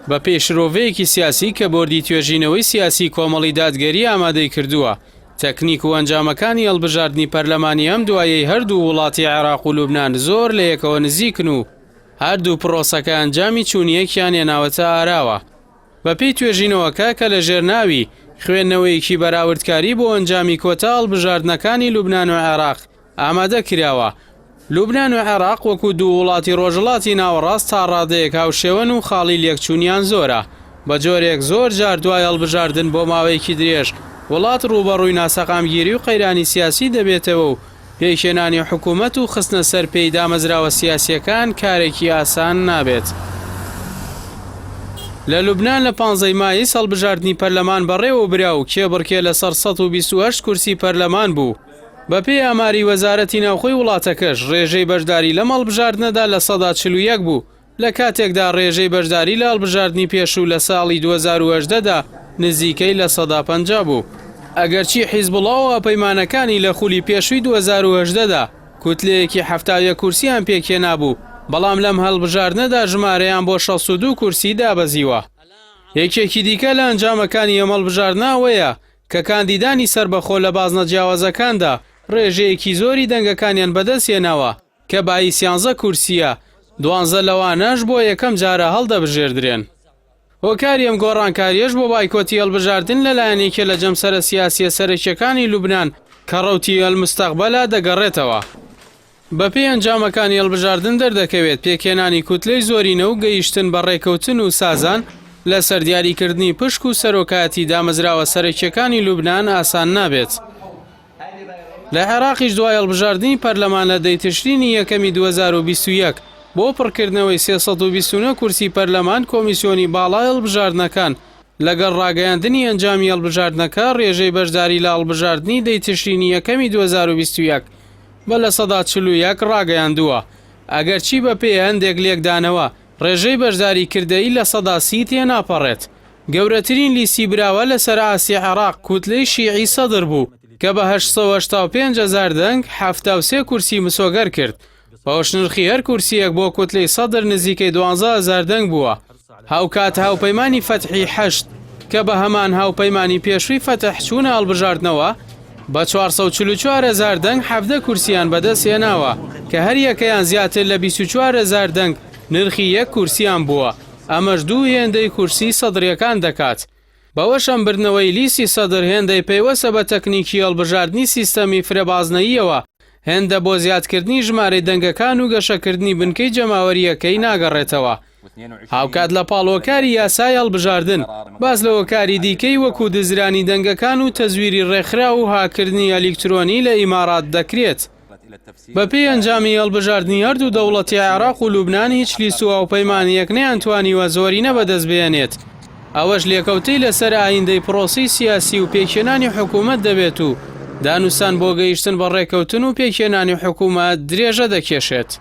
بەپێی شرۆڤەیەکی سیاسی کە بۆردی توێژینەوەی سیاسی کۆمەڵی دادگەری ئامادەی کردووە، تەکنیک و ئەنجامەکانی هەڵبژاردنی پەرلەمانی ئەم دوایەی هەردوو وڵاتی عێراق و لوبنان زۆر لە یەکەوە نزیکن و هەردوو پرۆسەکە ئەنجامی چوونیەکیان هێناوەتە ئاراوە. بەپێی توێژینەوەکە کە لەژێر ناوی، خوێندنەوەیەکی بەراوردکاری بۆ ئەنجامی کۆتا هەڵبژاردنەکانی لوبنان و عێراق، ئامادە کراوە، لوبنان و عێراق وەکو دوو وڵاتی ڕۆژهەڵاتی ناوەڕاست تا ڕادەیەک هاوشێوەن و خاڵی لێکچوونیان زۆرە، بە جۆرێک زۆر جار دوای هەڵبژاردن بۆ ماوەیەکی درێژ وڵات ڕووبەڕووی ناسەقامگیری و قەیرانی سیاسی دەبێتەوە و پێکهێنانی حکوومەت و خستنە سەر پێی دامەزراوە سیاسییەکان کارێکی ئاسان نابێت. لە لوبنان لە پانزەی مایس هەڵبژاردنی پەرلەمان بەڕێوە برا و کێبڕکێ لەسەر 128 کورسی پەرلەمان بوو. بەپێی ئاماری وەزارەتی ناوخۆی وڵاتەکەش، ڕێژەی بەشداری لەم هەڵبژاردنەدا 41% بوو، لە کاتێکدا ڕێژەی بەشداری لە هەڵبژاردنی پێشوو لە ساڵی 2018 دا نزیکەی 50% بوو. ئەگەرچی حیزبوڵا و هاوپەیمانەکانی لە خولی پێشووی 2018 دا کوتلەیەکی 71 کورسییان پێکهێنابوو، بەڵام لەم هەڵبژاردنەدا ژمارەیان بۆ 62 کورسی دابەزیوە. یەکێکی دیکە لە ئەنجامەکانی ئەم هەڵبژاردنە ئەوەیە کە کاندیدانی سەربەخۆ لە بازنە جیاوازەکاندا ڕێژەیەکی زۆری دەنگەکانیان بەدەستهێناوە کە بایی سیانزە کورسییە، دوانزە لەوانەش بۆ یەکەم جارە هەڵدەبژێردرێن. هۆکاری ئەم گۆڕانکارییەش بۆ بایکۆتی هەڵبژاردن لەلایەن یەکێ لە جەمسەرە سیاسییە سەرەکییەکانی لوبنان کە ڕەوتی ئەلموستەقبەلە دەگەڕێتەوە. بەپێی ئەنجامەکانی هەڵبژاردن دەردەکەوێت پێکهێنانی کوتلەی زۆرینە و گەیشتن بە ڕێکەوتن و سازان لەسەر دیاریکردنی پشک و سەرۆکایەتی دامەزراوە سەرەکییەکانی لوبنان ئاسان نابێت. لە عێراقیش دوای هەڵبژاردنی پەرلەمان لە دەی تشرینی یەکەمی 2021 بۆ پڕکردنەوەی 329 کورسی پەرلەمان کۆمیسیۆنی باڵای هەڵبژاردنەکان لەگەڵ ڕاگەیاندنی ئەنجامی هەڵبژاردنەکە ڕێژەی بەشداری لە هەڵبژاردنی دەی تشرینی یەکەمی 2021 بە 41% ڕاگەیاندووە، ئەگەرچی بەپێی هەندێک لێکدانەوە ڕێژەی بەشداری کردەیی 30% تێناپەڕێت. گەورەترین لیستی براوە لەسەر ئاستی عێراق کوتلەی شیعی سەدر بوو کە بە 885 هەزار دەنگ 73 کورسی مسۆگەر کرد، بەوەش نرخی هەر کورسییەک بۆ کوتلەی سەدر نزیکەی 12 هەزار دەنگ بووە. هاوکات هاوپەیمانی فەتحی حەشد کە بە هەمان هاوپەیمانی پێشووی فەتح چوونە هەڵبژاردنەوە، بە 444 هەزار دەنگ 17 کورسییان بەدەستهێناوە کە هەریەکەیان زیاتر لە 24 هەزار دەنگ نرخی یەک کورسییان بووە، ئەمەش دوو هێندەی کورسی سەدرییەکان دەکات. بەوەش ئەم بردنەوەی لیستی سەدر هێندەی پەیوەستە بە تەکنیکی هەڵبژاردنی سیستەمی فرەبازنەییەوە، هێندە بۆ زیادکردنی ژمارەی دەنگەکان و گەشەکردنی بنکەی جەماوەرییەکەی ناگەڕێتەوە. هاوکات لە پاڵ هۆکاری یاسای هەڵبژاردن، باس لە هۆکاری دیکەی وەکو دزرانی دەنگەکان و تەزویری ڕێکخراو و هاککردنی ئەلیکترۆنی لە ئیمارات دەکرێت. بەپێی ئەنجامی هەڵبژاردنی هەردوو دەوڵەتی عێراق و لوبنان هیچ لیست و هاوپەیمانییەک نەیانتوانیوە زۆرینە بەدەست بهێنێت، ئەوەش لێکەوتەی لەسەر ئایندەی پرۆسەی سیاسی و پێکهێنانی حکوومەت دەبێت و دانوستان بۆ گەیشتن بە ڕێککەوتن و پێکهێنانی حکوومەت درێژە دەکێشێت.